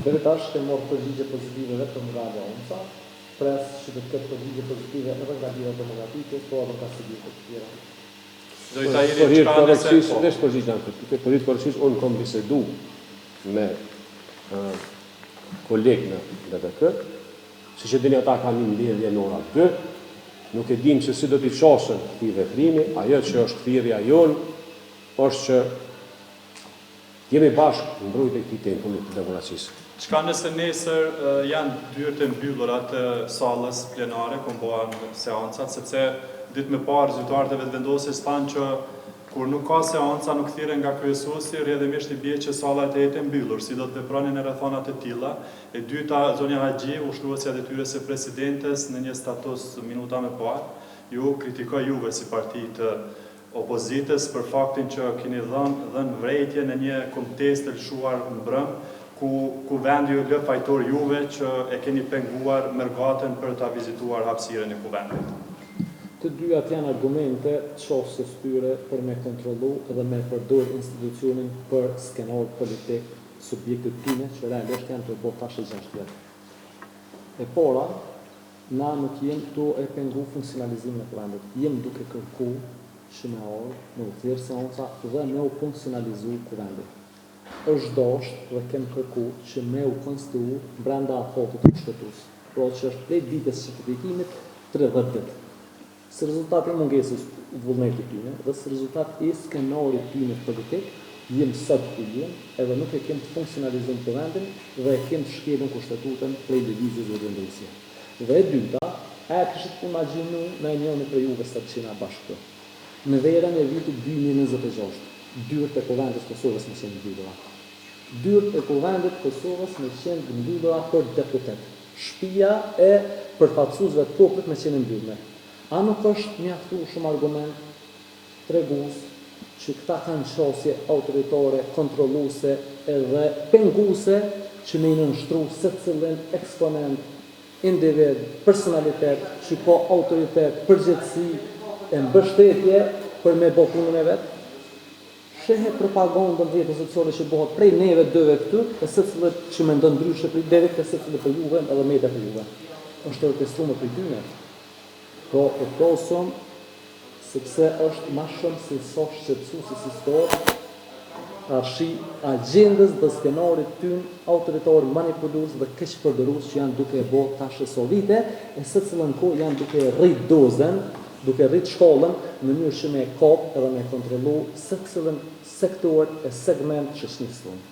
Deri tash kem marrë përgjigje pozitive vetëm nga Aleanca, pres që do të ketë përgjigje pozitive edhe nga Lidhja Demokratike, po edhe nga subjekte të tjera. Zoti Tahiri, Për hir çka të nëse korrektësisë, po. veç përgjigja në këtë pyetje, për hir të korrektësisë unë kom bisedu me kolegë në LDK, siç e dini ata kanë një mbledhje në ora 2, nuk e dimë se si do t'i qasen këtij veprimi, ajo që është thirrja jonë është që të jemi bashkë në mbrojtje këtij tempulli të demokracisë. Çka nëse nesër janë dyert e mbyllura të sallës plenare ku mbahen seancat, sepse ditë më parë zyrtarët e Vetëvendosjes thanë që kur nuk ka seanca nuk thirren nga kryesuesi, rrjedhimisht i bie që salla të jetë e mbyllur, si do të veproni në rrethana të tilla? E dyta, zonja Haxhiu, ushtruesja e detyrës së presidentes në një status minuta më parë, ju kritikoi juve si parti të opozitës për faktin që keni dhënë dhënë vërejtje në një kumtesë të lëshuar mbrëmë, ku Kuvendi ju lë fajtor juve që e keni penguar mërgatën për ta vizituar hapësirën e Kuvendit. Të dyjat janë argumente qasjes tyre për me kontrollu dhe me përdor institucionin për skenar politik subjektit tyne që realisht janë tu e bo tash e 6 vjet. E para, Na nuk jem tu e pengu funksionalizimin e Kuvendit, jem duke kërku që me ardhë, me u thirrë seanca dhe me u funksionalizu Kuvendi. Është dashtë dhe kem kërku që me u konstitu brenda afatit kushtetues, pra që është prej ditës së certifikimit 30 ditë. Si rezultat i mungesës të vullnetit tyne dhe si rezultat i skenarit tyne politik, jem sot ku jem edhe nuk e kem të funksionalizum Kuvendin dhe e kem të shkelun Kushtetutën prej Lëvizjes Vetëvendosje. Dhe e dyta, a e kishit imagjinu najnjoni prej juve sot që jena bashkë këtu, në verën e vitit 2026, dyert e Kuvendit të Kosovës me qenë të mbyllura. Dyert e Kuvendit të Kosovës me qenë të mbyllura për deputet. Shpia e përfaqësuesve të popullit me qenë e mbyllme. A nuk është mjaftueshëm argument tregues që këta kanë qasje autoritare, kontrolluese edhe penguese që me i nënshtru secilin eksponent, individ, personalitet që ka autoritet, përgjegjësi e mbështetje për me bo punën e vet? Shehe propagandën rrjete sociale që bëhet prej neve dyve këtu e secilit që mendon ndryshe prej deri te secili prej juve edhe media prej juve. Është e orkestrume prej tyne. Pra po flasim sepse është ma shumë se sa shqetësuese si situatë karshi agjendës dhe skenarit tyne autoritar manipulues dhe keqpërdorues që janë duke e bo tash e sa vite e secilën kohë janë duke e rrit dozën duke rrit shkallën në mënyrë që me e kap edhe me e kontrollu secilin sektor e segment të shoqënisë tonë.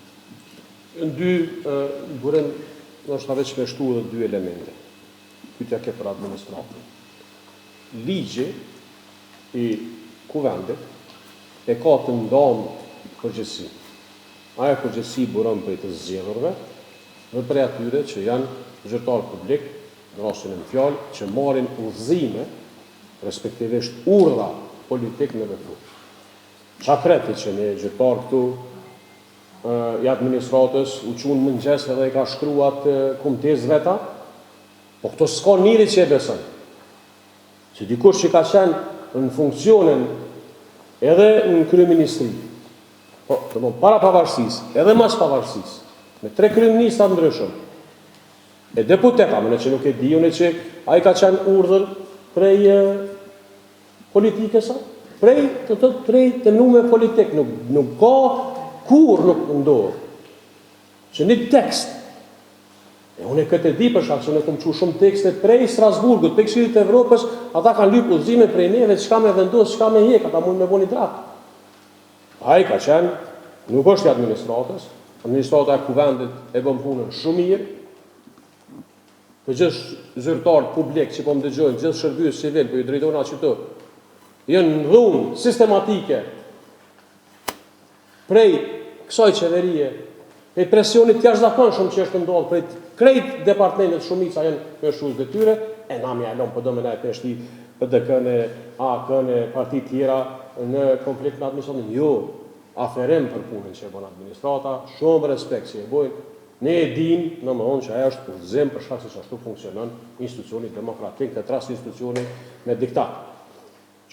Në dy burim, ndoshta veç me shtu edhe dy elemente. Pyetja ke për administratën. Ligji i Kuvendit e ka të ndamë përgjegjësinë. Ajo përgjegjësi buron prej të zgjedhurve dhe prej atyre që janë zyrtarë publik në rastin në fjalë, që marrin udhëzime, respektivisht urdhra politik me vepru. Qa pret ti që një zyrtar këtu i administratës u çu në mëngjes edhe i ka shkru atë kumtesë veta, po këto s'ka njeri që e beson. Që dikush që ka qenë në funksionin edhe në kryeministri, po, do para pavarësisë, edhe mas pavarësisë, me tre kryeministra ndryshëm, E deputet, a mene që nuk e di unë që ai ka qenë urdhër prej politikës, a? Prej, të të prej të nume politik, nuk, nuk ka kur nuk ndodh. Që një tekst, e unë e këtë e di për shkak se unë kom çu shumë tekste prej Strasburgut, prej Këshillit të Evropës, ata kanë lyp udhëzime prej neve, çka me vendos, çka me hjek, ata mund me bo një draft. Ai ka qenë, nuk është i administratës, administrata e kuvendit e bën punën shumë mirë, të gjithë zyrtarët publik që po më dëgjojnë, gjithë shërbyes civil, po ju drejtojna qëtu, janë në dhunë sistematike prej kësaj qeverie, prej presionit të jashtëzakonshëm që është ndodhur prej krejt departamentet shumica janë ushtrues detyre, e na mi alon po do me na e peshti PDK-në, AAK-në, parti tjera në konflikt me administratën. Jo, aferim për punën që e bën administrata, shumë respekt që e bojnë. Ne e dim, domethënë që ajo është udhëzim për shkak se ashtu funksionon institucioni demokratik, këtë rast institucioni me diktat.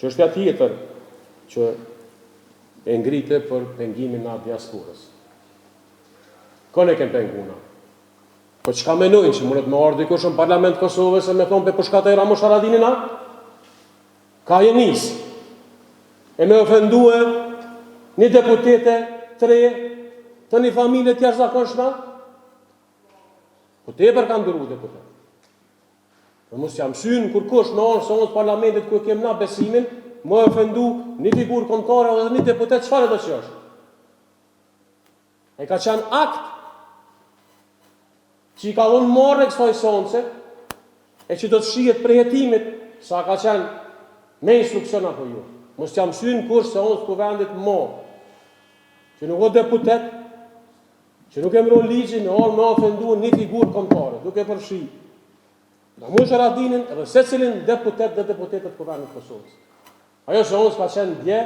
Çështja tjetër që e ngrite për pengimin e diasporës. Kon e kem pengu na? Po çka menojnë që mundet me ardhë dikush në parlament të Kosovës e me thonë pe pushkatoj Ramush Haradinin a? Ka je nis? E me ofendue një deputete të re të një familje të jashtëzakonshme? Po tepër kanë duru deputet. Po mos ja mësyn kurkush me ardhë n'seancë parlamentit ku e kem na besimin, me ofendu një figurë kombëtare edhe një deputet çfarë do që është. E ka qenë akt që i ka dhënë marre kësaj seance e që do të shihet prej hetimit sa ka qenë me instruksion apo jo. Mos ja mësyn kush seancë kuvendit mo që nuk o deputet që nuk e mbron ligji me ardhë me ofendu një figurë kombëtare, duke përfshi Ramush Haradinin edhe secilin deputet dhe deputete të Kuvendit të Kosovës. Ajo seancë ka qenë dje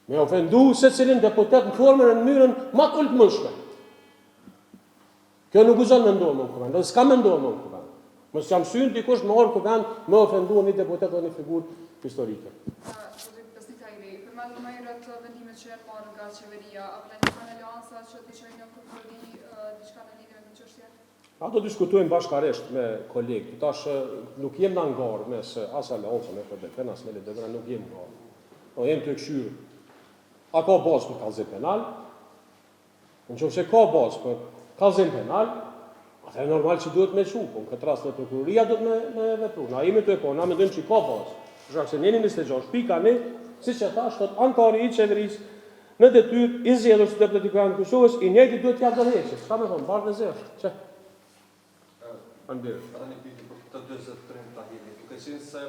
Me ofendu secilin deputet në formën e në mënyrën ma të ulët mundshme. Kjo nuk guxon me ndodhë në kuvend, dhe s'ka me ndodhë në kuvend. Mos ja mësyn dikush me ardhë kuvend me ofendu një deputet dhe një figurë historike. Zoti Besnik Tahiri, përmendët më herët vendimet që janë marrë nga qeveria, a planifikon aleanca që të çojë në prokurori diçka në lidhje me këtë çështje? A do diskutojmë bashkarisht me kolegë, tash nuk jem na në garë mes as Aleancën me PDK-në, as me LDK-në, nuk jem në garë. Po jem tu e kqyrë, a ka bazë për kallëzim penal? Në qoftë se ka bazë për kallëzim penal, atëherë normal që duhet me çu, po në këtë rast në prokuroria duhet me, me vepru. Na jemi tu e pa, na mendojmë që ka bazë. Për shkak se neni 26 pika 1, siç e thash, thot anëtari i qeverisë Në detyrë, i zgjedhur si deputet i Kuvendit të Kosovës, i njëjti duhet të japë dorëheqje. Çka me thonë, bardhë e zi është. Qe. Faleminderit. Edhe një pyetje për të dy zotërinj Tahiri. Duke qenë se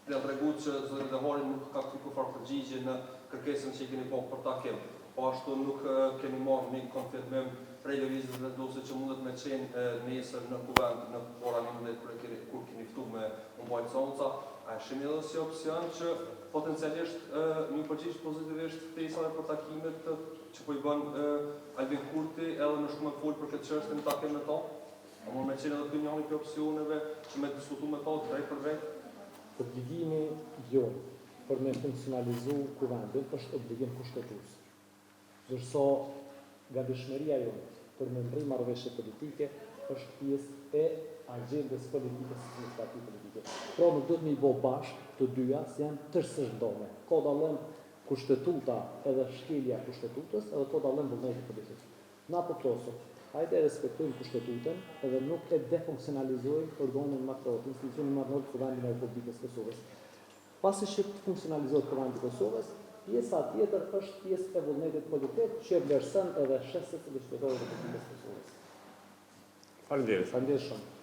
na treguat që zoti Dehari nuk ka kthy kurrfarë përgjigje në kërkesën që i keni bërë për takim. Po ashtu nuk keni marrë një konfirmim prej Lëvizjes Vetëvendosje që mundet me qenë nesër në Kuvend në ora 11 kur keni kur keni ftu me u mbajt seanca. A e shihni edhe si opsion që potencialisht me iu përgjigj pozitivisht ftesave për takimet që po i bën Albin Kurti edhe me shku me fol për këtë çështje në takim me ta? A mund me qenë edhe ky njëri prej opsioneve që me diskutu me ta drejtpërdrejt? Obligimi jonë për me funksionalizu Kuvendin është obligim kushtetues. Ndërsa gatishmëria jonë për me mbrri marrëveshje politike është pjesë e agjendës politike së secilës parti politike. Pra nuk duhet me i bo bashkë të dyja se janë tërësisht ndame. Ka dallim kushtetuta edhe shkelja e kushtetutës edhe ka dallim vullneti politik. Na po flasim, hajde e respektojmë kushtetutën edhe nuk e defunksionalizojmë organin ma të lartë, institucionin ma të lartë Kuvendin e Republikës së Kosovës. Pasi që të funksionalizohet Kuvendi i Kosovës, pjesa tjetër është pjesë e vullnetit politik që e vlerëson edhe sheh secili qytetar i Republikës së Kosovës. Faleminderit. Faleminderit shumë.